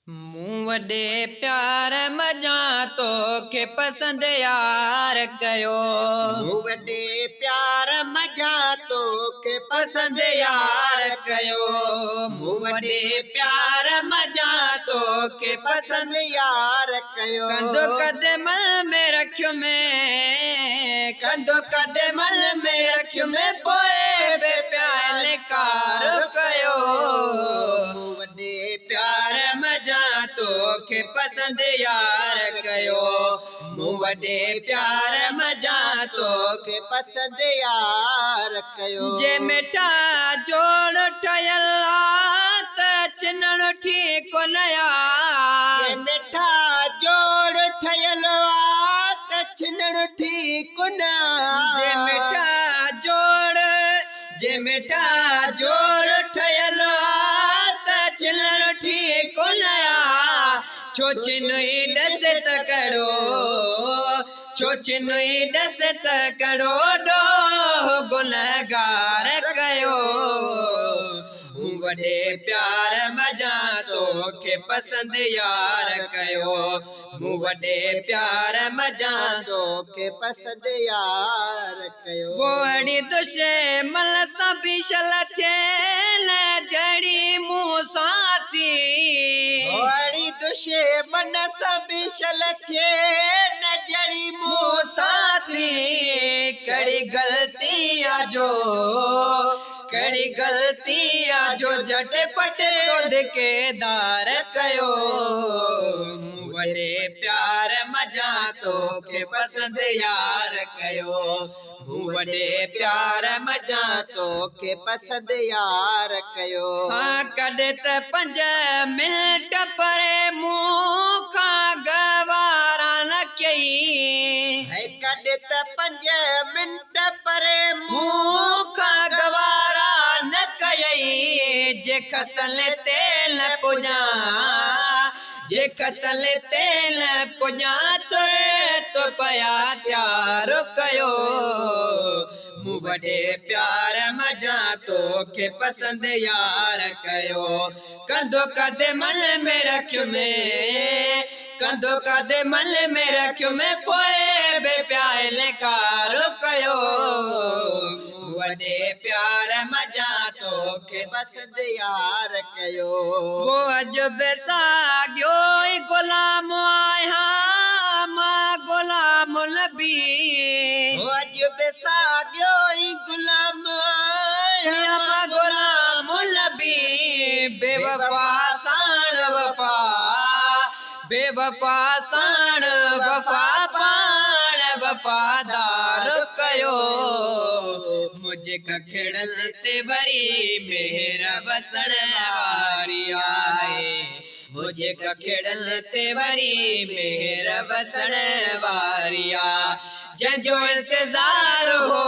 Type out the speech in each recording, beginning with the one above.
مون وڏي پيار منجهان توکي پسند يار ڪيو. مون وڏي پيار منجهان توکي پسند يار ڪيو. مون وڏي پيار منجهان توکي پسند يار ڪيو. ڪنڌ قدمن ۾ رکيم، ڪنڌ قدمن ۾ رکيم، پوءِ به پيا انڪار ڪيو. مون وڏي پيار منجهان توکي پسند يار ڪيو. مون وڏي پيار منجهان توکي پسند يار ڪيو. جي مٺا جوڙ ٺهيل آ ته ڇنڻ ٺيڪ ڪونه آ. جي مٺا جوڙ ٺهيل آ ته ڇنڻ ٺيڪ نه آ. جي مٺا جوڙ، جي مٺا جوڙ ٺهيل آ ته ڇنڻ ٺيڪ نه آ. ڇو ڇنئي ڏس ته ڪهڙو، ڇو ڇنئي ڏس ته ڪهڙو ڏوهه گنهگار ڪيو. مون وڏي پيار منجهان توکي پسند يار ڪيو. مون وڏي پيار منجهان توکي پسند يار ڪيو. اهڙي دشمن سان به شل ٿئي نه جهڙي مون سان ٿي. اهڙي دشمن سان به شل ٿئي نه جهڙي مون سان ٿي. ڪهڙي غلطي آ جو، ڪهڙي غلطي آ جو جهٽ پٽ تو ڌڪيدار ڪيو. مون وڏي پيار منجهان توکي پسند يار ڪيو. مون وڏي پيار منجهان توکي پسند يار ڪيو. ها ڪڏهن ته 5 منٽ پري مون کان گوارا نه ڪيئي. هي ڪڏهن ته 5 منٽ پري مون کان گوارا نه ڪيئي. جي خطن تي نه پڄان، جي خطن تي نه پڄان، تر تو پيا تيار ڪيو. مون وڏي پيار منجهان توکي پسند يار ڪيو. ڪنڌ قدمن ۾ رکيم، ڪنڌ قدمن ۾ رکيم، پوءِ به پيا انڪار ڪيو. مون وڏي پيار منجهان توکي پسند يار ڪيو. اڄ به ساڳيو ئي غلام آهيان مان غلام نبي. اڄ به ساڳيو ئي غلام آهيان مان غلام نبي. بيوفا ساڻ وفا، بيوفا ساڻ وفا، پاڻ وفادار ڪيو. منهنجي ککڙن تي وري مهر وسڻ واري آهي. منهنجي ککڙن تي وري مهر وسڻ واري آ. جنهن جو انتظار هو،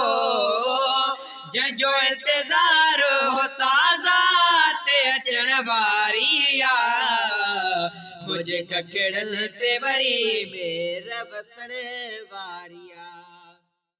جنهن جو انتظار هو، سازات اچڻ واري آ. منهنجي ککڙن تي وري مهر وسڻ واري